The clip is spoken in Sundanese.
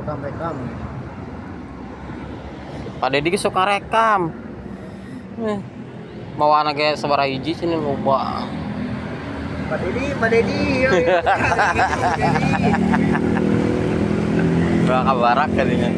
Rekam-rekam. Pak Dedi ge sok ngarekam. Eh, mawana ge sabaraha hiji cenah, loba. Pak Dedi, Pak Dedi. Ya, ya, Pak Dedi. Barak barak kadinya.